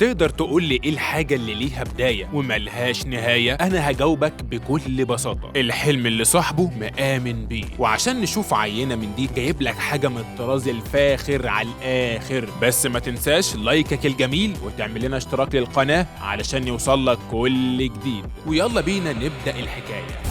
تقدر تقول لي ايه الحاجة اللي ليها بداية وملهاش نهاية؟ انا هجاوبك بكل بساطة، الحلم اللي صاحبه مآمن بيه. وعشان نشوف عينة من دي جايب لك حاجة من الطراز الفاخر على الاخر، بس ما تنساش لايكك الجميل وتعمل لنا اشتراك للقناة علشان يوصل لك كل جديد. ويلا بينا نبدأ الحكاية.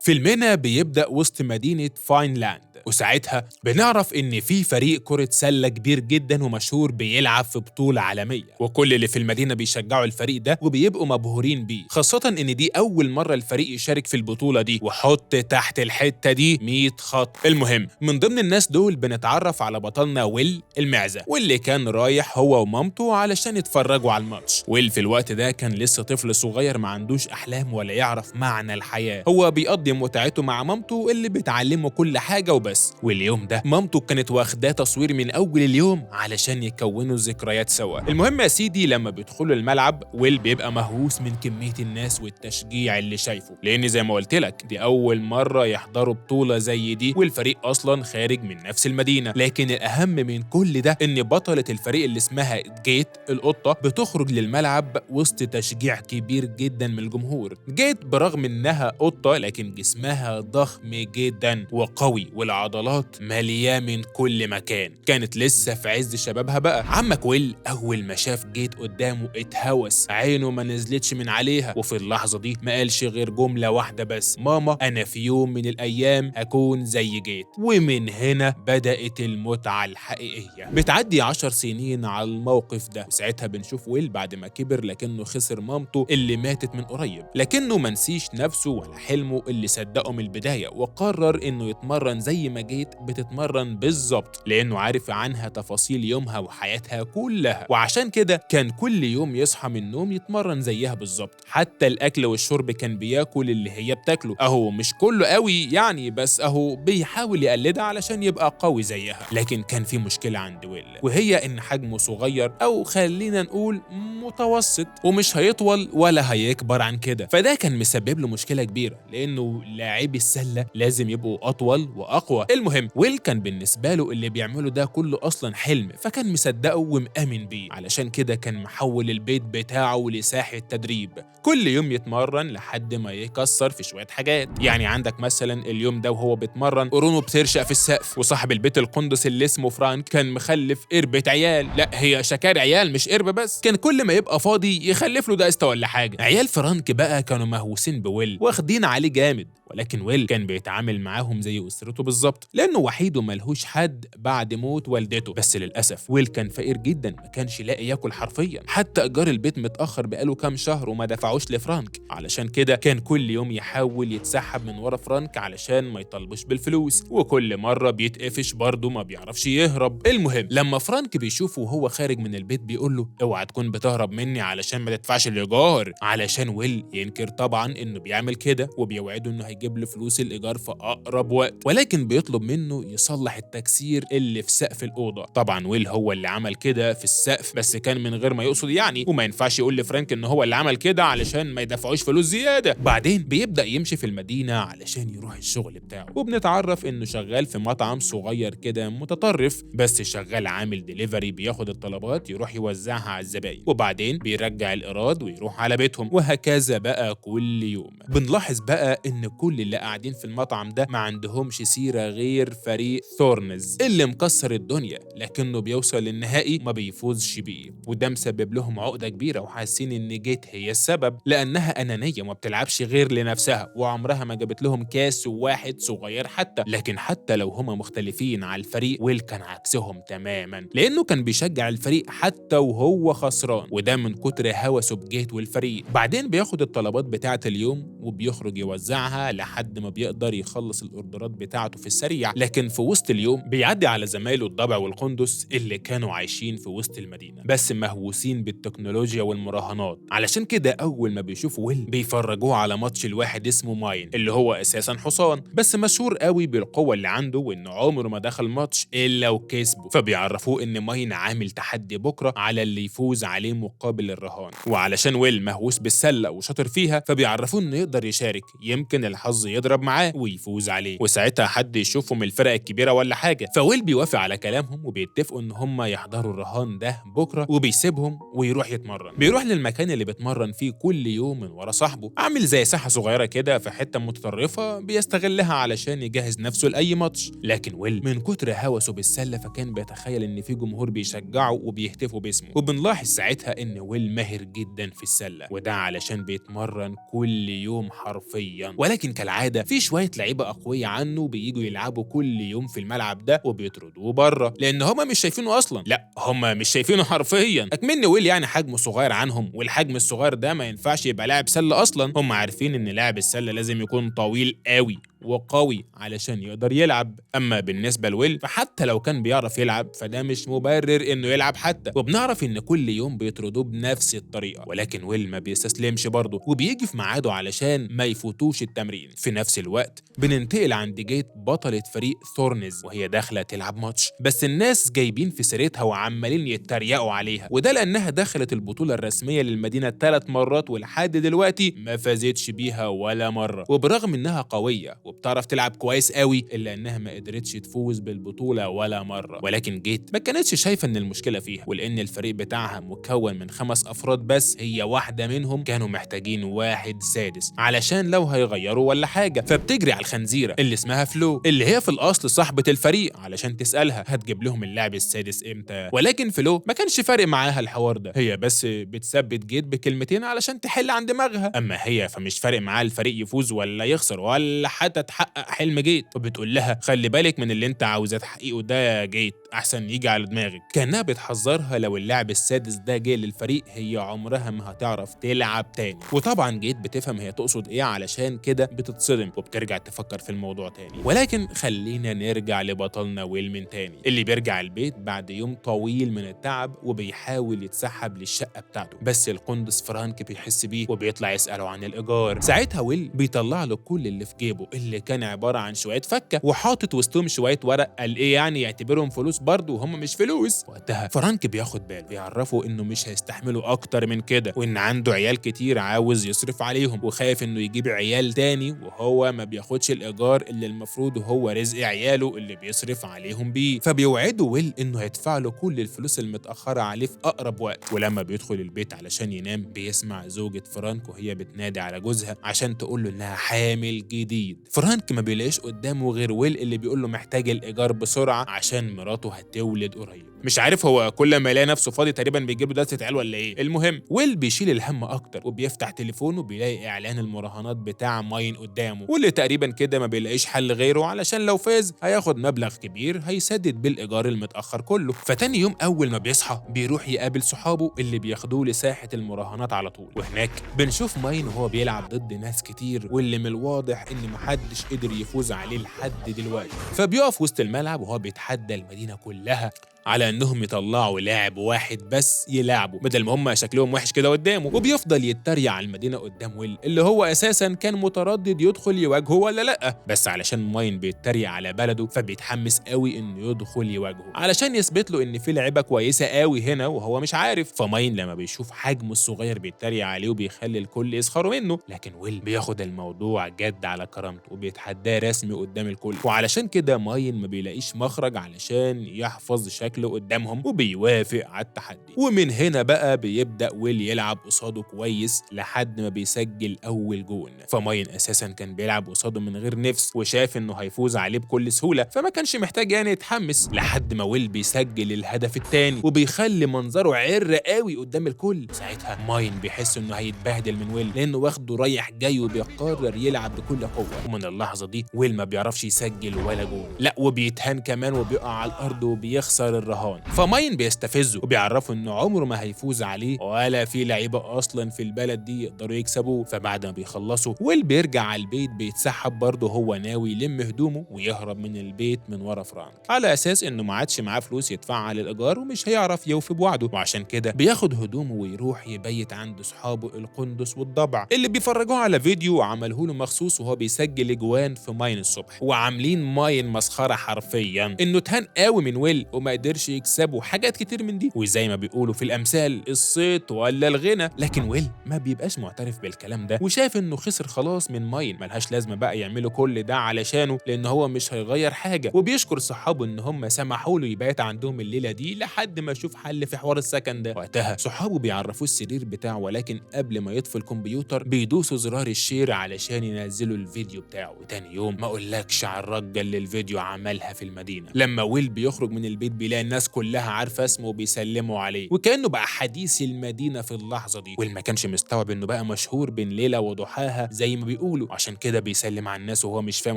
فيلمنا بيبدأ وسط مدينة فاينلاند، وساعتها بنعرف إن في فريق كرة سلة كبير جدا ومشهور بيلعب في بطولة عالمية، وكل اللي في المدينة بيشجعوا الفريق ده وبيبقوا مبهورين بيه، خاصة إن دي أول مرة الفريق يشارك في البطولة دي، وحط تحت الحتة دي 100 خط. المهم من ضمن الناس دول بنتعرف على بطلنا ويل المعزة، واللي كان رايح هو ومامته علشان يتفرجوا على الماتش. ويل في الوقت ده كان لسه طفل صغير ما عندوش أحلام ولا يعرف معنى الحياة، هو بيقضي متعته مع مامته اللي بتعلمه كل حاجة وبس. واليوم ده مامته كانت واخداه تصوير من اول اليوم علشان يكونوا ذكريات سوا. المهم يا سيدي لما بيدخلوا الملعب ويل بيبقى مهووس من كمية الناس والتشجيع اللي شايفه، لان زي ما قلت لك دي اول مرة يحضروا بطولة زي دي والفريق اصلا خارج من نفس المدينة. لكن الاهم من كل ده ان بطلة الفريق اللي اسمها جيت القطة بتخرج للملعب وسط تشجيع كبير جدا من الجمهور. جيت برغم انها قطة لكن جسمها ضخم جدا وقوي والعضلات مالية من كل مكان، كانت لسه في عز شبابها بقى. عمك ويل اول ما شاف جيت قدامه اتهوس، عينه ما نزلتش من عليها، وفي اللحظة دي ما قالش غير جملة واحدة بس: ماما انا في يوم من الايام هكون زي جيت. ومن هنا بدأت المتعة الحقيقية. بتعدي 10 سنين على الموقف ده، وساعتها بنشوف ويل بعد ما كبر لكنه خسر مامته اللي ماتت من قريب، لكنه منسيش نفسه ولا حلمه اللي صدقه من البداية، وقرر انه يتمرن زي ما جيت بتتمرن بالظبط، لانه عارف عنها تفاصيل يومها وحياتها كلها. وعشان كده كان كل يوم يصحى من النوم يتمرن زيها بالظبط، حتى الاكل والشرب كان بياكل اللي هي بتاكله، اهو مش كله قوي يعني، بس اهو بيحاول يقلدها علشان يبقى قوي زيها. لكن كان في مشكلة عند ويل، وهي ان حجمه صغير او خلينا نقول متوسط، ومش هيطول ولا هيكبر عن كده، فده كان مسبب له مشكلة كبيرة لانه لاعبي السلة لازم يبقوا اطول واقوى. المهم ويل كان بالنسبة له اللي بيعمله ده كله اصلا حلم، فكان مصدقه ومآمن بيه، علشان كده كان محول البيت بتاعه لساحة تدريب، كل يوم يتمرن لحد ما يكسر في شوية حاجات. يعني عندك مثلا اليوم ده وهو بيتمرن قرونه بترشق في السقف، وصاحب البيت القندس اللي اسمه فرانك كان مخلف قربة عيال، لا هي شكار عيال مش قربة بس، كان كل ما يبقى فاضي يخلف له دقسته ولا حاجة. عيال فرانك بقى كانوا مهووسين بويل واخدين عليه جامد، ولكن ويل كان بيتعامل معاهم زي اسرته بالظبط، لانه وحيد وملهوش حد بعد موت والدته. بس للاسف ويل كان فقير جدا، ما كانش لاقي ياكل حرفيا، حتى ايجار البيت متاخر بقاله كام شهر وما دفعوش لفرانك، علشان كده كان كل يوم يحاول يتسحب من ورا فرانك علشان ما يطالبوش بالفلوس، وكل مرة بيتقفش برضه ما بيعرفش يهرب. المهم لما فرانك بيشوفه وهو خارج من البيت بيقول له اوعى تكون بتهرب مني علشان ما تدفعش الايجار، علشان ويل ينكر طبعا انه بيعمل كده، وبيوعده انه هيجيب له فلوس الايجار في اقرب وقت، ولكن بيطلب منه يصلح التكسير اللي في سقف الاوضة. طبعا ويل هو اللي عمل كده في السقف، بس كان من غير ما يقصد يعني، وما ينفعش يقول لفرانك ان هو اللي عمل كده علشان ما يدفعوش فلوس زيادة. بعدين بيبدا يمشي في المدينة علشان يروح الشغل بتاعه، وبنتعرف انه شغال في مطعم صغير كده متطرف، بس شغال عامل ديليفري، بياخد الطلبات يروح يوزعها على الزباين، وبعدين بيرجع الايراد ويروح على بيتهم، وهكذا بقى كل يوم. بنلاحظ بقى ان كل اللي قاعدين في المطعم ده ما عندهمش سيرة غير فريق ثورنز اللي مكسر الدنيا، لكنه بيوصل للنهائي ما بيفوزش بيه، وده مسبب لهم عقدة كبيرة، وحاسين ان جيت هي السبب لانها انانية وما بتلعبش غير لنفسها، وعمرها ما جابت لهم كاس واحد صغير حتى. لكن حتى لو هما مختلفين على الفريق، ويل كان عكسهم تماما، لانه كان بيشجع الفريق حتى وهو خسران، وده من كتر هوسه بجيت والفريق. بعدين بياخد الطلبات بتاعة اليوم وبيخرج يوزعها لحد ما بيقدر يخلص الاوردرات بتاعته في السريع. لكن في وسط اليوم بيعدي على زمايله الضبع والقندس اللي كانوا عايشين في وسط المدينة، بس مهووسين بالتكنولوجيا والمراهنات، علشان كده اول ما بيشوفوا ويل بيفرجوه على ماتش الواحد اسمه ماين، اللي هو اساسا حصان بس مشهور قوي بالقوة اللي عنده، وان عمره ما دخل ماتش الا وكسبه، فبيعرفوه ان ماين عامل تحدي بكره على اللي يفوز عليه مقابل الرهان. وعلشان ويل مهووس بالسله وشاطر فيها، فبيعرفوه انه يقدر يشارك، يمكن الحظ الحظ يضرب معاه ويفوز عليه، وساعتها حد يشوفه من الفرق الكبيرة ولا حاجة. فويل بيوافق على كلامهم وبيتفقوا ان هم يحضروا الرهان ده بكره، وبيسيبهم ويروح يتمرن. بيروح للمكان اللي بيتمرن فيه كل يوم من ورا صاحبه، عامل زي ساحة صغيرة كده في حتة متطرفة بيستغلها علشان يجهز نفسه لاي ماتش. لكن ويل من كتر هوسه بالسله فكان بيتخيل ان في جمهور بيشجعه وبيهتفوا باسمه، وبنلاحظ ساعتها ان ويل ماهر جدا في السلة، وده علشان بيتمرن كل يوم حرفيا. ولكن كالعادة في شوية لعيبة اقوياء عنه بييجوا يلعبوا كل يوم في الملعب ده وبيطردوه بره، لان هما مش شايفينه اصلا. لا هما مش شايفينه حرفيا، اكمن ويل يعني حجمه صغير عنهم، والحجم الصغير ده ما ينفعش يبقى لاعب سله اصلا. هما عارفين ان لاعب السلة لازم يكون طويل قوي وقوي علشان يقدر يلعب. اما بالنسبة لويل فحتى لو كان بيعرف يلعب فده مش مبرر انه يلعب حتى. وبنعرف ان كل يوم بيطردوه بنفس الطريقة، ولكن ويل ما بيستسلمش برضه وبيجي في ميعاده علشان ما يفوتوش التمرين. في نفس الوقت بننتقل عند جيت بطلة فريق ثورنز وهي داخله تلعب ماتش، بس الناس جايبين في سيرتها وعمالين يتريقوا عليها، وده لانها دخلت البطولة الرسمية للمدينة 3 مرات ولحد دلوقتي ما فازتش بيها ولا مرة. وبرغم انها قوية وبتعرف تلعب كويس قوي الا انها ما قدرتش تفوز بالبطولة ولا مرة. ولكن جيت ما كانتش شايفه ان المشكلة فيها، ولان الفريق بتاعها مكون من 5 افراد بس هي واحدة منهم، كانوا محتاجين واحد سادس علشان لو هيغيروا ولا حاجة. فبتجري على الخنزيره اللي اسمها فلو اللي هي في الاصل صاحبه الفريق علشان تسالها هتجيب لهم اللاعب السادس امتى. ولكن فلو ما كانش فارق معاها الحوار ده، هي بس بتثبت جيت بكلمتين علشان تحل عن دماغها، اما هي فمش فارق معاها الفريق يفوز ولا يخسر ولا حتى تحقق حلم جيت. وبتقول لها خلي بالك من اللي انت عاوزه تحقيقه ده يا جيت احسن يجي على دماغك، كانها بتحذرها لو اللاعب السادس ده جه للفريق هي عمرها ما هتعرف تلعب تاني. وطبعا جيت بتفهم هي تقصد ايه، علشان كده بتتصدم وبترجع تفكر في الموضوع تاني. ولكن خلينا نرجع لبطلنا ويل من تاني اللي بيرجع البيت بعد يوم طويل من التعب وبيحاول يتسحب للشقه بتاعته، بس القندس فرانك بيحس بيه وبيطلع يساله عن الايجار. ساعتها ويل بيطلع له كل اللي في جيبه اللي كان عبارة عن شوية فكه وحاطط وسطهم شوية ورق، قال ايه يعني يعتبرهم فلوس برضه وهم مش فلوس. وقتها فرانك بياخد باله بيعرفه انه مش هيستحملوا اكتر من كده، وان عنده عيال كتير عاوز يصرف عليهم، وخايف انه يجيب عيال تاني وهو ما بياخدش الايجار اللي المفروض هو رزق عياله اللي بيصرف عليهم بيه. فبيوعده ويل انه هيدفع له كل الفلوس المتاخرة عليه في اقرب وقت. ولما بيدخل البيت علشان ينام بيسمع زوجة فرانك وهي بتنادي على جوزها عشان تقول له انها حامل جديد. فرانك ما بيلاقيش قدامه غير ويل اللي بيقول له محتاج الايجار بسرعة عشان مراته هتولد قريب. مش عارف هو كل ما يلاقي نفسه فاضي تقريبا بيجيب له دسة عيال ولا ايه. المهم ويل بيشيل الهم اكتر وبيفتح تليفونه بيلاقي اعلان المراهنات بتاع ماين قدامه، واللي تقريبا كده ما بيلاقيش حل غيره علشان لو فاز هياخد مبلغ كبير هيسدد بالايجار المتاخر كله. فتاني يوم اول ما بيصحى بيروح يقابل صحابه اللي بياخدوه لساحه المراهنات على طول، وهناك بنشوف ماين وهو بيلعب ضد ناس كتير واللي من الواضح ان محدش قدر يفوز عليه لحد دلوقتي. فبيقف وسط الملعب وهو بيتحدى المدينة كلها على انهم يطلعوا لاعب واحد بس يلعبوا بدل ما هم شكلهم وحش كده قدامه، وبيفضل يتريق على المدينة قدام ويل اللي هو اساسا كان متردد يدخل يواجهه ولا لا، بس علشان ماين بيتريق على بلده فبيتحمس قوي انه يدخل يواجهه علشان يثبت له ان في لعيبة كويسة قوي هنا وهو مش عارف. فماين لما بيشوف حجمه الصغير بيتريق عليه وبيخلي الكل يسخروا منه، لكن ويل بياخد الموضوع جد على كرامته وبيتحداه رسمي قدام الكل، وعلشان كده ماين ما بيلاقيش مخرج علشان يحفظ شكله قدامهم وبيوافق على التحدي. ومن هنا بقى بيبدأ ويل يلعب قصاده كويس لحد ما بيسجل اول جون. فماين اساسا كان بيلعب قصاده من غير نفس وشاف انه هيفوز عليه بكل سهولة، فما كانش محتاج يعني يتحمس، لحد ما ويل بيسجل الهدف الثاني وبيخلي منظره عر قوي قدام الكل. ساعتها ماين بيحس انه هيتبهدل من ويل لانه واخده رايح جاي وبيقرر يلعب بكل قوة، ومن اللحظة دي ويل ما بيعرفش يسجل ولا جون، لا وبيتهان كمان وبيقع على الارض وبيخسر الرهان. فماين بيستفزه وبيعرفه انه عمره ما هيفوز عليه ولا في لعيبة اصلا في البلد دي يقدروا يكسبوه. فبعد ما بيخلصوا ويل بيرجع على البيت بيتسحب برضه، هو ناوي يلم هدومه ويهرب من البيت من ورا فرانك على اساس انه ما عادش معاه فلوس يدفعها للايجار ومش هيعرف يوفي بوعده، وعشان كده بياخد هدومه ويروح يبيت عند اصحابه القندس والضبع اللي بيفرجوه على فيديو عمله له مخصوص وهو بيسجل اجوان في ماين الصبح، وعاملين ماين مسخرة حرفيا انه اتهان قوي من ويل وما قدرش قدرش يكسبه، حاجات كتير من دي. وزي ما بيقولوا في الامثال الصيت ولا الغنى، لكن ويل ما بيبقاش معترف بالكلام ده وشاف انه خسر خلاص من ماين، ملهاش لازمه بقى يعملوا كل ده علشانه لان هو مش هيغير حاجة. وبيشكر صحابه ان هم سمحوا له يبات عندهم الليلة دي لحد ما يشوف حل في حوار السكن ده. وقتها صحابه بيعرفوه السرير بتاعه، ولكن قبل ما يطفي الكمبيوتر بيدوسوا زرار ال share علشان ينزلوا الفيديو بتاعه. وتاني يوم ما اقولكش على الرجه اللي الفيديو عملها في المدينة. لما ويل بيخرج من البيت بيلاقي الناس كلها عارفه اسمه وبيسلموا عليه، وكانه بقى حديث المدينة في اللحظة دي. ويل ما كانش مستوعب انه بقى مشهور بين ليلة وضحاها زي ما بيقولوا، عشان كده بيسلم على الناس وهو مش فاهم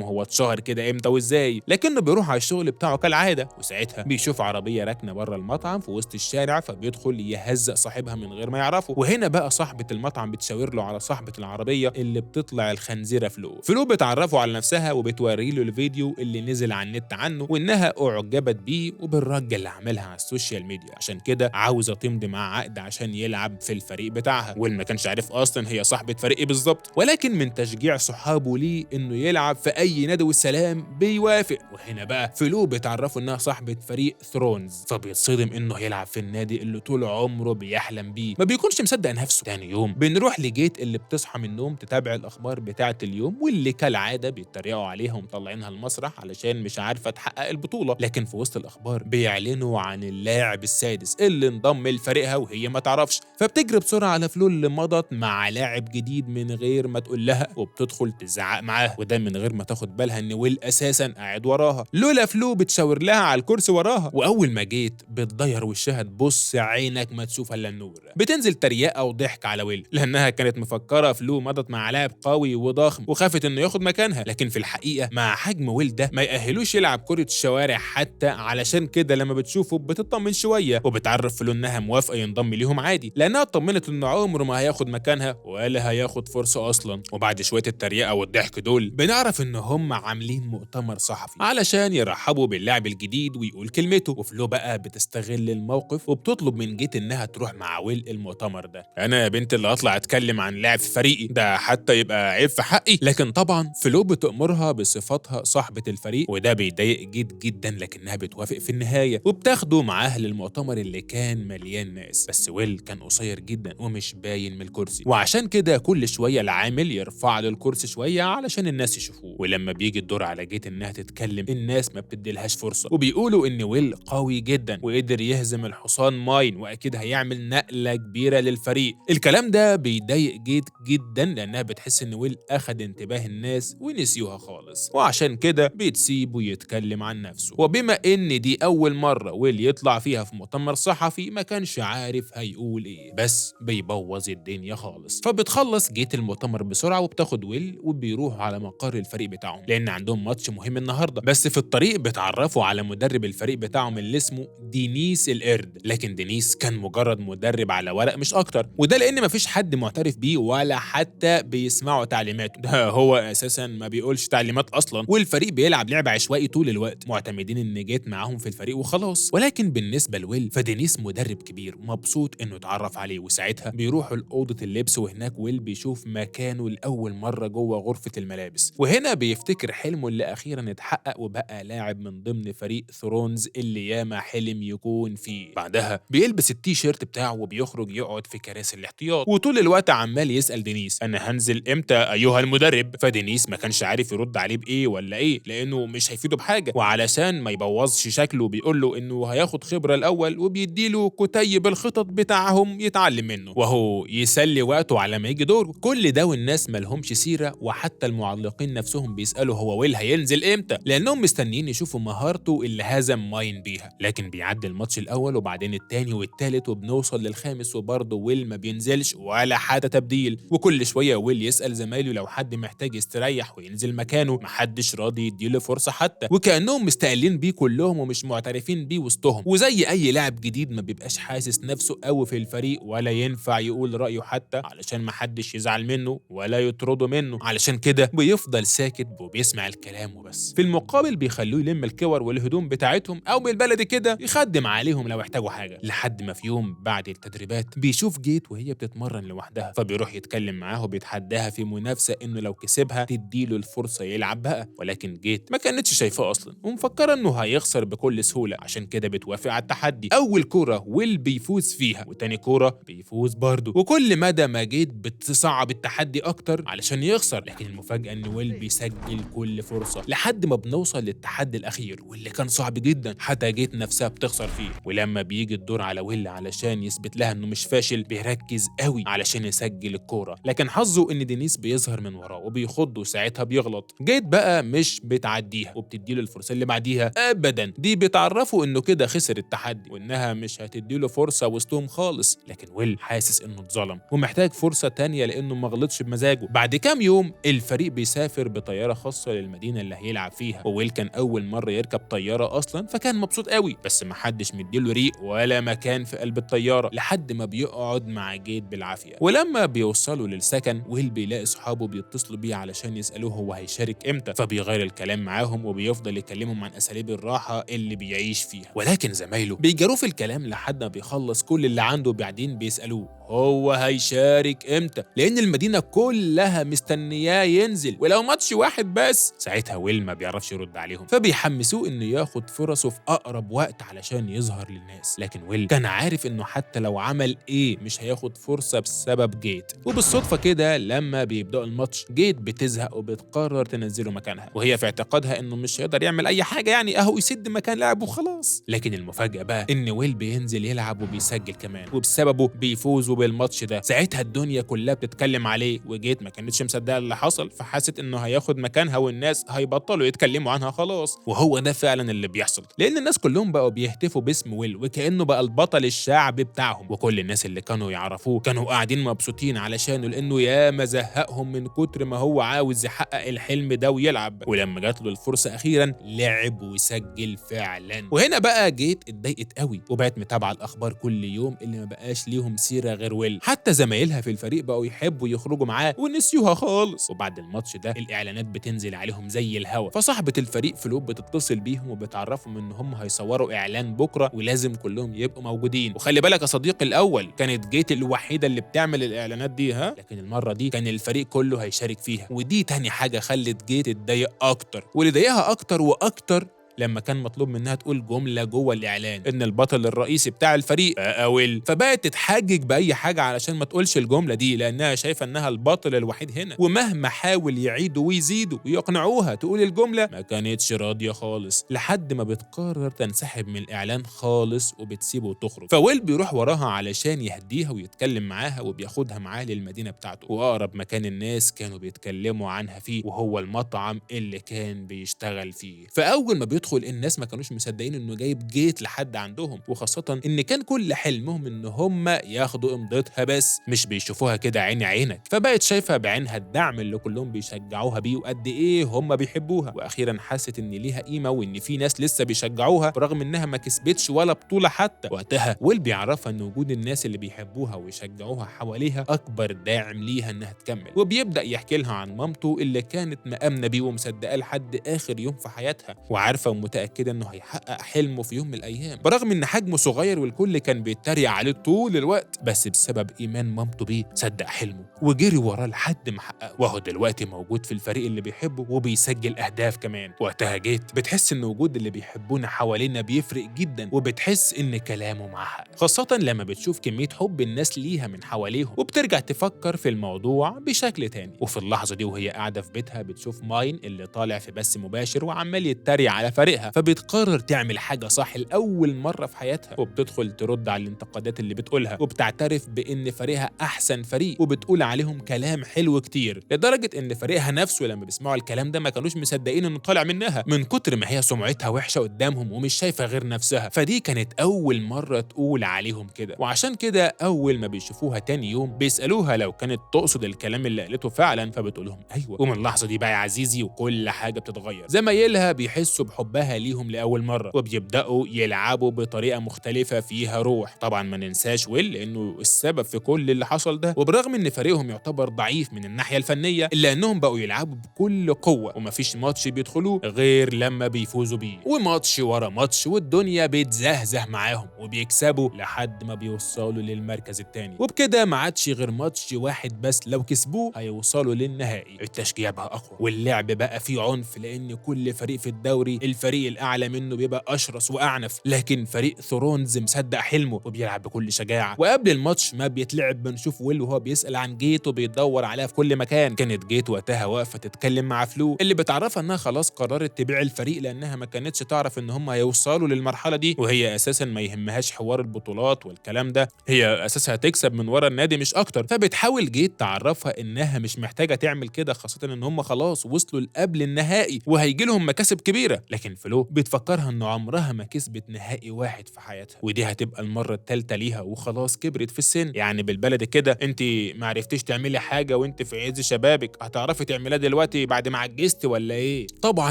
هو اتشهر كده امتى وازاي. لكنه بيروح على الشغل بتاعه كالعادة، وساعتها بيشوف عربية راكنه بره المطعم في وسط الشارع، فبيدخل يهزق صاحبها من غير ما يعرفه. وهنا بقى صاحبه المطعم بتشاور له على صاحبه العربية اللي بتطلع الخنزيره فلو. فلو بتعرفه على نفسها وبتوري له الفيديو اللي نزل على النت عنه، وانها اعجبت بيه وبالرجه اللي عملها على ال social media، عشان كده عاوزه تمضي معاه عقد عشان يلعب في الفريق بتاعها. ويل ما كانش عارف اصلا هي صاحبه فريق ايه بالظبط، ولكن من تشجيع صحابه ليه انه يلعب في اي نادي والسلام بيوافق. وهنا بقى فلو بتعرفه انها صاحبه فريق ثرونز، فبيتصدم انه هيلعب في النادي اللي طول عمره بيحلم بيه، ما بيكونش مصدق نفسه. تاني يوم بنروح لجيت اللي بتصحى من النوم تتابع الاخبار بتاعه اليوم، واللي كالعادة بيتريقوا عليها ومطلعينها المسرح علشان مش عارفه تحقق البطولة. لكن في وسط الاخبار بيعلنوا عن اللاعب السادس اللي انضم لفريقها وهي ما تعرفش، فبتجري بسرعة على فلو اللي مضت مع لاعب جديد من غير ما تقول لها، وبتدخل تزعق معاه، وده من غير ما تاخد بالها ان ويل اساسا قاعد وراها، لولا فلو بتشاور لها على الكرسي وراها. واول ما جيت بتضير وشها تبص عينك ما تشوف الا النور، بتنزل تريقه وضحك على ويل لانها كانت مفكرة فلو مضت مع لاعب قوي وضخم وخافت انه ياخد مكانها، لكن في الحقيقة مع حجم ويل ده ما يأهلوش يلعب كره الشوارع حتى، علشان كده لما بتشوفه بتطمن شوية وبتعرف فلو انها موافقة ينضم ليهم عادي، لانها اطمنت ان عمره ما هياخد مكانها ولا هياخد فرصة اصلا. وبعد شوية التريقه والضحك دول بنعرف ان هم عاملين مؤتمر صحفي علشان يرحبوا باللاعب الجديد ويقول كلمته. وفلو بقى بتستغل الموقف وبتطلب من جيت انها تروح مع ويل المؤتمر ده. انا يا بنت اللي هطلع اتكلم عن لاعب في فريقي ده حتى يبقى عيب في حقي. لكن طبعا فلو بتأمرها بصفتها صاحبة الفريق، وده بيضايق جيت جدا، لكنها بتوافق في النهاية وبتاخده معاها للمؤتمر اللي كان مليان ناس. بس ويل كان قصير جدا ومش باين من الكرسي، وعشان كده كل شوية العامل يرفع له الكرسي شوية علشان الناس يشوفوه. ولما بيجي الدور على جيت انها تتكلم الناس ما بتديلهاش فرصة، وبيقولوا ان ويل قوي جدا وقدر يهزم الحصان ماين واكيد هيعمل نقلة كبيرة للفريق. الكلام ده بيضايق جيت جدا لانها بتحس ان ويل اخد انتباه الناس ونسيوها خالص، وعشان كده بتسيبه يتكلم عن نفسه. وبما ان دي اول مرة ويل يطلع فيها في مؤتمر صحفي ما كانش عارف هيقول ايه، بس بيبوظ الدنيا خالص. فبتخلص جيت المؤتمر بسرعة وبتاخد ويل وبيروحوا على مقر الفريق بتاعهم لان عندهم ماتش مهم النهارده. بس في الطريق بيتعرفوا على مدرب الفريق بتاعهم اللي اسمه دينيس القرد، لكن دينيس كان مجرد مدرب على ورق مش اكتر، وده لان مفيش حد معترف بيه ولا حتى بيسمعوا تعليماته، ده هو اساسا ما بيقولش تعليمات اصلا. والفريق بيلعب لعب عشوائي طول الوقت معتمدين ان جيت معاهم في الفريق وخلاص. ولكن بالنسبة لويل فدينيس مدرب كبير مبسوط انه اتعرف عليه، وساعتها بيروحوا لاوضه اللبس وهناك ويل بيشوف مكانه لاول مرة جوه غرفة الملابس، وهنا بيفتكر حلمه اللي اخيرا اتحقق وبقى لاعب من ضمن فريق ثرونز اللي ياما حلم يكون فيه. بعدها بيلبس التيشيرت بتاعه وبيخرج يقعد في كراسي الاحتياط، وطول الوقت عمال يسأل دينيس انا هنزل امتى ايها المدرب؟ فدينيس ما كانش عارف يرد عليه بايه ولا ايه لانه مش هيفيده بحاجة، وعلشان ما يبوظش شكله بيقول له انه هياخد خبره الاول وبيديله كتيب الخطط بتاعهم يتعلم منه، وهو يسلي وقته على ما يجي دوره. كل ده والناس مالهمش سيره، وحتى المعلقين نفسهم بيسالوا هو ويل هينزل امتى لانهم مستنيين يشوفوا مهارته اللي هزم ماين بيها. لكن بيعدي الماتش الاول وبعدين الثاني والثالث وبنوصل للخامس وبرضه ويل ما بينزلش ولا حتى تبديل. وكل شوية ويل يسال زمايله لو حد محتاج يستريح وينزل مكانه، محدش راضي يديله فرصة حتى، وكانهم مستقلين بيه كلهم ومش معترفين بيه وسطهم. وزي اي لاعب جديد ما بيبقاش حاسس نفسه قوي في الفريق ولا ينفع يقول رايه حتى علشان محدش يزعل منه ولا يطرده منه، علشان كده بيفضل ساكت وبيسمع الكلام وبس. في المقابل بيخلوه يلم الكور والهدوم بتاعتهم او بالبلدي كده يخدم عليهم لو احتاجوا حاجة. لحد ما في يوم بعد التدريبات بيشوف جيت وهي بتتمرن لوحدها، فبيروح يتكلم معاه وبيتحداها في منافسه انه لو كسبها تديله الفرصة يلعب بقى. ولكن جيت ما كانتش شايفاه اصلا ومفكره انه هيخسر بكل سهولة، عشان عشان كده بتوافق على التحدي. اول كورة ويل بيفوز فيها، وتاني كورة بيفوز برضه، وكل مدى ما جيت بتصعب التحدي اكتر علشان يخسر. لكن المفاجاة ان ويل بيسجل كل فرصة لحد ما بنوصل للتحدي الاخير واللي كان صعب جدا، حتى جيت نفسها بتخسر فيه. ولما بيجي الدور على ويل علشان يثبت لها انه مش فاشل بيركز قوي علشان يسجل الكورة، لكن حظه ان دينيس بيظهر من وراه وبيخضه، ساعتها بيغلط. جيت بقى مش بتعديها وبتديله الفرصة اللي بعديها ابدا، دي بتعرفه انه كده خسر التحدي وانها مش هتديله فرصة وسطهم خالص. لكن ويل حاسس انه اتظلم ومحتاج فرصة تانية لانه ما غلطش بمزاجه. بعد كام يوم الفريق بيسافر بطيارة خاصة للمدينة اللي هيلعب فيها، وويل كان اول مرة يركب طيارة اصلا فكان مبسوط قوي، بس ما حدش مديله ريق ولا مكان في قلب الطيارة لحد ما بيقعد مع جيت بالعافية. ولما بيوصلوا للسكن ويل بيلاقي صحابه بيتصلوا بيه علشان يسالوه هو هيشارك امتى، فبيغير الكلام معاهم وبيفضل يكلمهم عن اساليب الراحة اللي بيعيش فيها، ولكن زمايله بيجروه في الكلام لحد ما بيخلص كل اللي عنده. بعدين بيسالوه هو هيشارك امتى، لان المدينة كلها مستنياه ينزل ولو ماتش واحد بس. ساعتها ويل ما بيعرفش يرد عليهم، فبيحمسوه انه ياخد فرصة في اقرب وقت علشان يظهر للناس. لكن ويل كان عارف انه حتى لو عمل ايه مش هياخد فرصة بسبب جيت. وبالصدفه كده لما بيبداوا الماتش جيت بتزهق وبتقرر تنزله مكانها، وهي في اعتقادها انه مش هيقدر يعمل اي حاجة، يعني اهو يسد مكان لاعب وخلاص. لكن المفاجاة بقى ان ويل بينزل يلعب وبيسجل كمان، وبسببه بيفوزوا بالماتش ده. ساعتها الدنيا كلها بتتكلم عليه، وجيت ما كانتش مصدقه اللي حصل، فحست انه هياخد مكانها والناس هيبطلوا يتكلموا عنها خلاص. وهو ده فعلا اللي بيحصل، لان الناس كلهم بقوا بيهتفوا باسم ويل وكانه بقى البطل الشعبي بتاعهم، وكل الناس اللي كانوا يعرفوه كانوا قاعدين مبسوطين علشانه، لانه ياما زهقهم من كتر ما هو عاوز يحقق الحلم ده ويلعب. ولما جات له الفرصة اخيرا لعب وسجل فعلا. وهنا بقى جيت اتضايقت قوي وبقت متابعه الاخبار كل يوم اللي ما بقاش ليهم سيره غير ويل، حتى زمايلها في الفريق بقوا يحبوا يخرجوا معاه ونسيوها خالص. وبعد الماتش ده الاعلانات بتنزل عليهم زي الهوا، فصاحبه الفريق فلوب بتتصل بيهم وبتعرفهم ان هم هيصوروا اعلان بكره ولازم كلهم يبقوا موجودين. وخلي بالك يا صديقي الاول كانت جيت الوحيدة اللي بتعمل الاعلانات دي، ها، لكن المرة دي كان الفريق كله هيشارك فيها. ودي تاني حاجة خلت جيت تتضايق اكتر، واللي ضايقها اكتر واكتر لما كان مطلوب منها تقول جملة جوه الاعلان ان البطل الرئيسي بتاع الفريق بقى ويل، فبقت تتحجج باي حاجة علشان ما تقولش الجملة دي لانها شايفه انها البطل الوحيد هنا. ومهما حاول يعيدوا ويزيدوا ويقنعوها تقول الجملة ما كانتش راضية خالص، لحد ما بتقرر تنسحب من الاعلان خالص وبتسيبه وتخرج. فويل بيروح وراها علشان يهديها ويتكلم معاها، وبياخدها معاه للمدينة بتاعته واقرب مكان الناس كانوا بيتكلموا عنها فيه، وهو المطعم اللي كان بيشتغل فيه. فاول ما بيدخل الناس ما كانوش مصدقين انه جايب جيت لحد عندهم، وخاصة ان كان كل حلمهم ان هم ياخدوا امضتها بس، مش بيشوفوها كده عين عينك. فبقت شايفة بعينها الدعم اللي كلهم بيشجعوها بيه وقد ايه هم بيحبوها، واخيرا حست ان ليها قيمة وان في ناس لسه بيشجعوها برغم انها ما كسبتش ولا بطولة حتى. وقتها ويل بيعرفها ان وجود الناس اللي بيحبوها ويشجعوها حواليها اكبر داعم ليها انها تكمل، وبيبدأ يحكي لها عن مامته اللي كانت مآمنة بيه ومصدقاه لحد اخر يوم في حياتها، وعارفة ومتأكدة انه هيحقق حلمه في يوم من الايام، برغم ان حجمه صغير والكل كان بيتريق عليه طول الوقت، بس بسبب ايمان مامته بيه صدق حلمه وجري وراه لحد ما حققه، وهو دلوقتي موجود في الفريق اللي بيحبه وبيسجل اهداف كمان. وقتها جيت بتحس ان وجود اللي بيحبونا حوالينا بيفرق جدا، وبتحس ان كلامه معاها حق، خاصة لما بتشوف كمية حب الناس ليها من حواليهم، وبترجع تفكر في الموضوع بشكل تاني. وفي اللحظة دي وهي قاعدة في بيتها بتشوف ماين اللي طالع في بث مباشر وعمال يتريق على فريقها، فبتقرر تعمل حاجة صح لأول مرة في حياتها، وبتدخل ترد على الانتقادات اللي بتقولها، وبتعترف بإن فريقها أحسن فريق، وبتقول عليهم كلام حلو كتير، لدرجة إن فريقها نفسه لما بيسمعوا الكلام ده ما كانوش مصدقين إنه طالع منها من كتر ما هي سمعتها وحشة قدامهم ومش شايفة غير نفسها. فدي كانت أول مرة تقول عليهم كده، وعشان كده أول ما بيشوفوها تاني يوم بيسألوها لو كانت تقصد الكلام اللي قالته فعلا، فبتقول لهم أيوه. ومن اللحظة دي بقى يا عزيزي وكل حاجة بتتغير، زمايلها بيحسوا بحبها ليهم لأول مرة، وبيبدأوا يلعبوا بطريقة مختلفة فيها روح. طبعا ما ننساش ويل لأنه السبب في كل اللي حصل ده، وبرغم إن فريقهم يعتبر ضعيف من الناحية الفنية إلا إنهم بقوا يلعبوا بكل قوة، ومفيش ماتش بيدخلوه غير لما بيفوزوا بيه، وماتش ورا ماتش والدنيا بتزهزه معاهم وبيكسبوا لحد ما بيوصلوا للمركز الثاني. وبكده ما عادش غير ماتش واحد بس لو كسبوه هيوصلوا للنهائي. التشجيع بقى أقوى واللعب بقى فيه عنف، لأن كل فريق في الدوري الفريق الاعلى منه بيبقى اشرس واعنف، لكن فريق ثورونز مصدق حلمه وبيلعب بكل شجاعة. وقبل الماتش ما بيتلعب بنشوف ويل وهو بيسال عن جيت وبيدور عليها في كل مكان. كانت جيت وقتها واقفة تتكلم مع فلو اللي بتعرفها انها خلاص قررت تبيع الفريق لانها ما كانتش تعرف ان هم هيوصلوا للمرحلة دي، وهي اساسا ما يهمهاش حوار البطولات والكلام ده، هي اساسها تكسب من ورا النادي مش اكتر. فبتحاول جيت تعرفها انها مش محتاجه تعمل كده، خاصة ان هم خلاص وصلوا لقبل النهائي وهيجي لهم مكاسب كبيرة. لكن فلو بتفكرها ان عمرها ما كسبت نهائي واحد في حياتها، ودي هتبقى المرة الثالثة ليها وخلاص كبرت في السن. يعني بالبلد كده انت ما عرفتيش تعملي حاجة وانت في عز شبابك، هتعرفي تعمليها دلوقتي بعد ما عجزتي ولا ايه؟ طبعا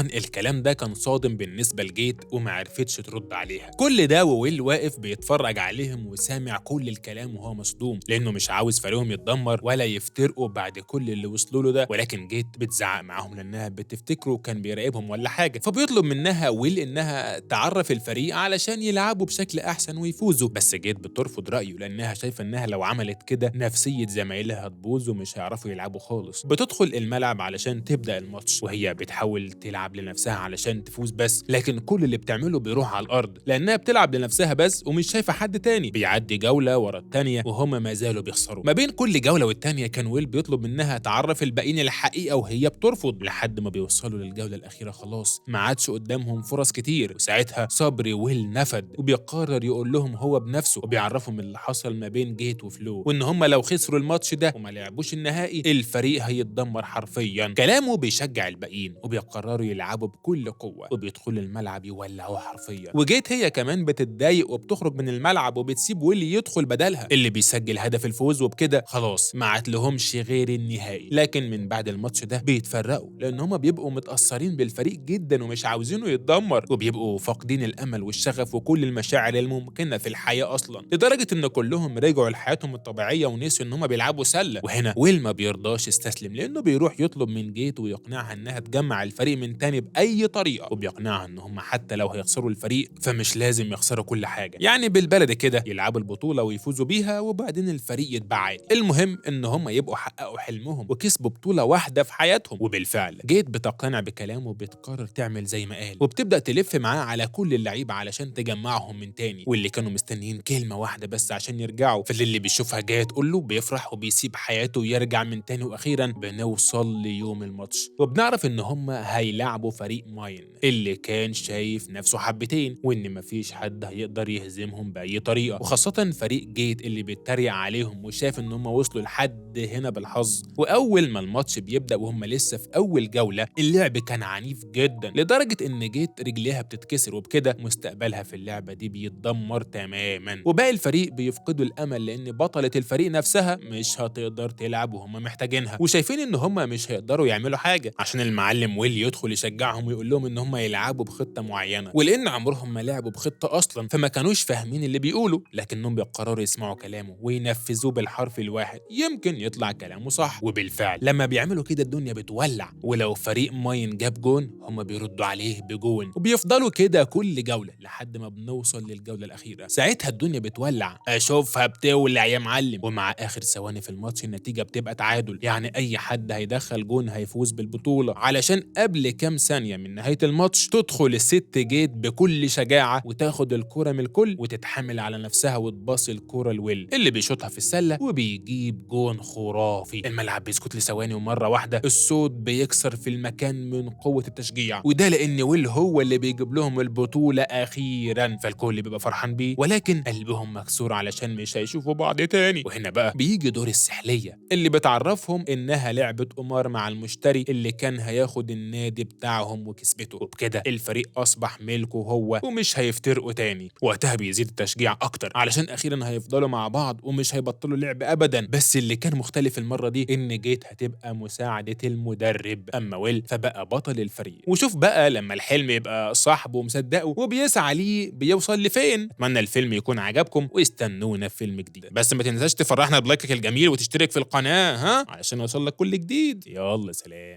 الكلام ده كان صادم بالنسبة لجيت وما عرفتش ترد عليها. كل ده وويل واقف بيتفرج عليهم وسامع كل الكلام وهو مصدوم، لانه مش عاوز فريقهم يتدمر ولا يفترقوا بعد كل اللي وصلوا له ده. ولكن جيت بتزعق معاهم لانها بتفتكره كان بيراقبهم ولا حاجة، فبيطلب منها ويل انها تعرف الفريق علشان يلعبوا بشكل احسن ويفوزوا. بس جيت بترفض رايه لانها شايفه انها لو عملت كده نفسية زمايلها هتبوظ ومش هيعرفوا يلعبوا خالص. بتدخل الملعب علشان تبدا الماتش وهي بتحاول تلعب لنفسها علشان تفوز بس، لكن كل اللي بتعمله بيروح على الارض لانها بتلعب لنفسها بس ومش شايفه حد تاني. بيعدي جولة ورا التانية وهما ما زالوا بيخسروا. ما بين كل جولة والتانية كان ويل بيطلب منها تعرف الباقيين الحقيقة وهي بترفض، لحد ما بيوصلوا للجوله الاخيرة خلاص ما عادش قدامهم فرص كتير. وساعتها صبر ويل نفد وبيقرر يقول لهم هو بنفسه، وبيعرفهم اللي حصل ما بين جيت وفلو، وان هم لو خسروا الماتش ده وما لعبوش النهائي الفريق هيتدمر حرفيا. كلامه بيشجع الباقيين وبيقرروا يلعبوا بكل قوة وبيدخلوا الملعب يولعوه حرفيا. وجيت هي كمان بتتضايق وبتخرج من الملعب وبتسيب ويل يدخل بدلها اللي بيسجل هدف الفوز، وبكده خلاص ما عاد لهمش غير النهائي. لكن من بعد الماتش ده بيتفرقوا لان هما بيبقوا متاثرين بالفريق جدا ومش عاوزينه يتدمر، وبيبقوا فاقدين الامل والشغف وكل المشاعر الممكنة في الحياة اصلا، لدرجة ان كلهم رجعوا لحياتهم الطبيعية ونسوا ان هما بيلعبوا سله. وهنا ويل ما بيرضاش يستسلم لانه بيروح يطلب من جيت ويقنعها انها تجمع الفريق من تاني باي طريقه، وبيقنعها ان هم حتى لو هيخسروا الفريق فمش لازم يخسروا كل حاجة، يعني بالبلد كده يلعبوا البطولة ويفوزوا بيها وبعدين الفريق يتباع عادي، المهم ان هم يبقوا حققوا حلمهم وكسبوا بطوله واحدة في حياتهم. وبالفعل جيت بتقتنع بكلامه وبتقرر تعمل زي ما قال، وبتبدا تلف معاه على كل اللعيبة علشان تجمعهم من تاني، واللي كانوا مستنيين كلمة واحدة بس عشان يرجعوا. فاللي بيشوفها جاية تقول له بيفرح وبيسيب حياته ويرجع من تاني. واخيرا بنوصل ليوم الماتش وبنعرف ان هم هيلعبوا فريق ماين اللي كان شايف نفسه حبتين، وان مفيش حد هيقدر يهزمهم باي طريقه، وخاصة فريق جيت اللي بيتريق عليهم وشاف ان هم وصلوا لحد هنا بالحظ. واول ما الماتش بيبدا وهم لسه في اول جولة اللعب كان عنيف جدا لدرجة ان جيت رجليها بتتكسر، وبكده مستقبلها في اللعبة دي بيتدمر تماما، وباقي الفريق بيفقدوا الامل لان بطلة الفريق نفسها مش هتقدر تلعب وهم محتاجينها، وشايفين ان هم مش هيقدروا يعملوا حاجة عشان المعلم ويل يدخل يشجعهم ويقول لهم ان هم يلعبوا بخطه معينة، ولان عمرهم ما لعبوا بخطه اصلا فما كانوش فاهمين اللي بيقوله، لكنهم بيقرروا يسمعوا كلامه وينفذوه بالحرف الواحد، يمكن يطلع كلامه صح. وبالفعل لما بيعملوا كده الدنيا بتولع، ولو فريق ماين جاب جون هم بيردوا عليه بجون، وبيفضلوا كده كل جولة لحد ما بنوصل للجوله الاخيرة. ساعتها الدنيا بتولع، اشوفها بتولع يا معلم. ومع اخر ثواني في الماتش النتيجة بتبقى تعادل، يعني اي حد هيدخل جون هيفوز بالبطولة، علشان قبل كام ثانية من نهاية الماتش تدخل الست جيت بكل شجاعة وتاخد الكره من الكل وتتحمل على نفسها وتباصي الكره لويل اللي بيشوطها في السلة وبيجيب جون خرافي. الملعب بيسكت لثواني ومرة واحدة الصوت بيكسر في المكان من قوة التشجيع، وده لان ويل هو اللي بيجيب لهم البطولة اخيرا، فالكل بيبقى فرحان بيه ولكن قلبهم مكسور علشان مش هيشوفوا بعض تاني. وهنا بقى بيجي دور السحليه اللي بتعرفهم انها لعبه قمار مع المشتري اللي كان هياخد النادي بتاعهم وكسبته، وبكده الفريق اصبح ملكه هو ومش هيفترقوا تاني. وقتها بيزيد التشجيع اكتر علشان اخيرا هيفضلوا مع بعض ومش هيبطلوا لعب ابدا. بس اللي كان مختلف المرة دي ان جيت هتبقى مساعدة المدرب، اما ويل فبقى بطل الفريق. وشوف بقى لما الحلم يبقى صاحبه ومصدقه وبيسعى ليه بيوصل لفين. اتمنى الفيلم يكون عجبكم واستنونا في فيلم جديد، بس ما تنساش تفرحنا بلايكك الجميل وتشترك في القناة ها علشان يوصل لك كل جديد. يلا سلام.